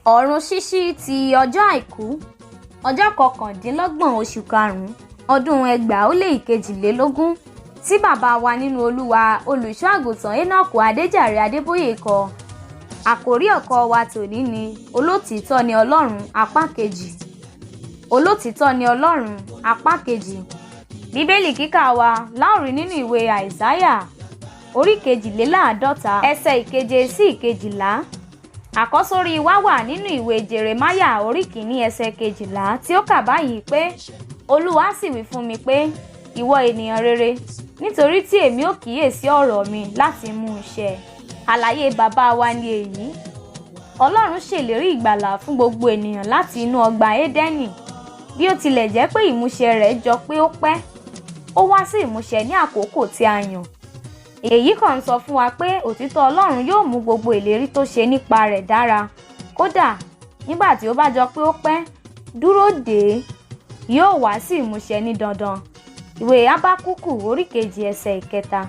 Ọ̀run ṣíṣí ti ọjọ́ Àìkú, ọjọ́ 29 oṣù karùn-ún, ọdún 2022, tí bàbá wa nínú Olúwa, Olùṣọ́ Àgùntàn Enoch Adéjàre Adébóyè kọ. Àkórí ẹ̀kọ́ wa tòní ni Olótìítọ́ ni Ọlọ́run, apá kejì. Olótìítọ́ ni Ọlọ́run, apá kejì. Bíbélì kíkà wa láòrí nínú ìwé Àìsáyà orí 52, ẹsẹ̀ 7 sí 12. Àkọ́sórí wa wà nínú ìwé Jeremáyà orí 1, ẹsẹ̀ 12, tí ó kà báyìí pé, Olúwa sì wí fún mi pé, ìwọ ènìyàn rere, nítorí tí èmi ò kíyèsí ọ̀rọ̀ mi láti mú un ṣẹ. Àlàyé bàbá wa ni èyí. Ọlọ́run ṣèlérí ìgbàlà fún gbogbo ènìyàn láti inú ọgbà Édẹ́nì. Bí ó tilẹ̀ jẹ́ pé ìmúṣẹ rẹ̀ jọ pé ó pẹ́, ó wá sí ìmúṣẹ ní àkókò tí a yàn. Èyí kàn ń sọ fún wa pé òtítọ́ Ọlọ́run yóò mú gbogbo ìlérí tó ṣe nípa rẹ̀ dára. Kódà nígbà tí ó bá jọ pé ó pẹ́, dúró dè é, yóò wá sí ìmúṣẹ ní dandan. Ìwé Hábákúkù orí 2, ẹsẹ̀ 3.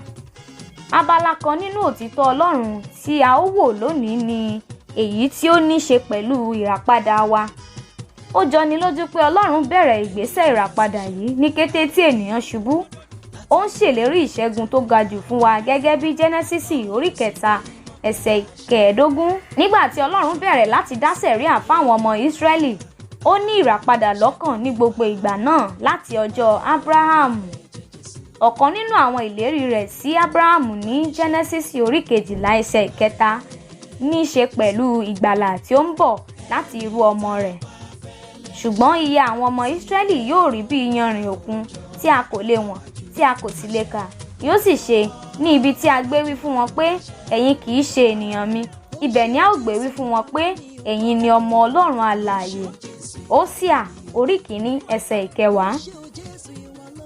Abala kan nínú òtítọ́ Ọlọ́run tí a ó wò lónìí ni èyí tí ó ní ṣe pẹ̀lú ìràpadà wa. Ó jọni lójú pé Ọlọ́run bẹ̀rẹ̀ ìgbésẹ̀ ìràpadà yìí ní kété tí ènìyàn ṣubú. Ó ń ṣèlérí ìṣẹ́gun tó ga jù fún wa gẹ́gẹ́ bí Jẹ́nẹ́sísì orí 3, ẹsẹ̀ 15. Nígbà tí Ọlọ́run bẹ̀rẹ̀ láti dá sẹ̀ríà fáwọn ọmọ Ísírẹ́lì, ó ní ìràpadà lọ́kàn ní gbogbo ìgbà náà láti ọjọ́ Ábúráhámù. Ọ̀kan nínú àwọn ìlérí rẹ̀ sí Ábúráhámù ní Jẹ́nẹ́sísì orí 12, ẹsẹ̀ 3 ní í ṣe pẹ̀lú ìgbàlà tí ó ń bọ̀ láti irú ọmọ rẹ̀. Ṣùgbọ́n iye àwọn ọmọ Ísírẹ́lì yóò rí bí iyanrìn òkun tí a kò lè wọ̀n, tí a kò sì lè kà. Yóò sì ṣe ní ibi tí a gbé wí fún wọn pé, ẹ̀yin kì í ṣe ènìyàn mi, ibẹ̀ ni a ó gbé wí fún wọn pé, ẹ̀yin ni ọmọ Ọlọ́run alààyè. Hósíà orí 1, ẹsẹ̀ 10.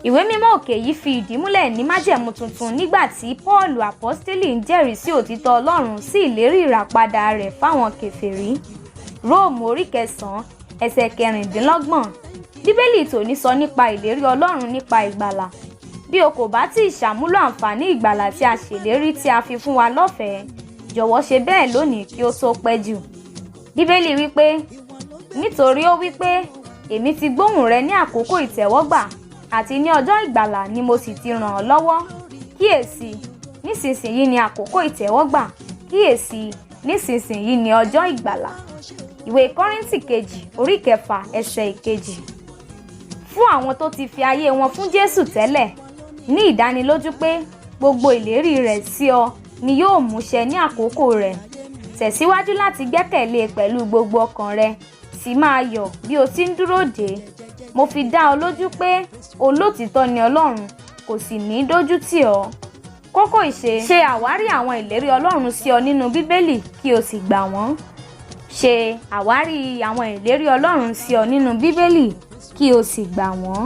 Ìwé mímọ́ òkè yìí fi ìdí múlẹ̀ ní májẹ̀mú tuntun nígbà tí Pọ́ọ̀lù Àpọ́stélì ń jẹ́rìí sí òtítọ́ Ọlọ́run sí ìlérí ìràpadà rẹ̀ fáwọn kèfèrí. Róòmù orí 9, ẹsẹ̀ 26. Bíbélì tòní sọ nípa ìlérí Ọlọ́run nípa ìgbàlà. Bí o kò bá tí ì ṣàmúlò àǹfààní ìgbàlà tí a ṣèlérí tí a fi fún wa lọ́fẹ̀ẹ́, jọ̀wọ́ ṣe bẹ́ẹ̀ lónìí kí ó tó pẹ́ jù. Bíbélì wípé, nítorí ó wípé, èmi ti gbóhùn rẹ ní àkókò ìtẹ́wọ́gbà, àti ní ọjọ́ ìgbàlà ni mo sì ti ràn ọ́ lọ́wọ́. Kíyèsí, nísinsìnyí ni àkókò ìtẹ́wọ́gbà. Kíyèsí, nísinsìnyí ni ọjọ́ ìgbàlà. Ìwé Kọ́ríńtì kejì orí 6, ẹsẹ̀ 2. Fún àwọn tó ti fi ayé wọn fún Jésù tẹ́lẹ̀, ní ìdánilójú pé gbogbo ìlérí rẹ̀ sí ọ ni yóò múṣẹ ní àkókò rẹ̀. Tẹ̀síwájú láti gbẹ́kẹ̀lé e pẹ̀lú gbogbo ọkàn rẹ, sì máa yọ̀ bí o ti ń dúró dè é. Mo fi dá ọ lójú pé olótìítọ́ ni Ọlọ́run, kò sì ní dójú tì ọ́. Kókó ìṣe: ṣe àwárí àwọn ìlérí Ọlọ́run sí ọ nínú Bíbélì kí o sì gbà wọ́n. Ṣe àwárí àwọn ìlérí Ọlọ́run sí ọ nínú Bíbélì kí o sì gbà wọ́n.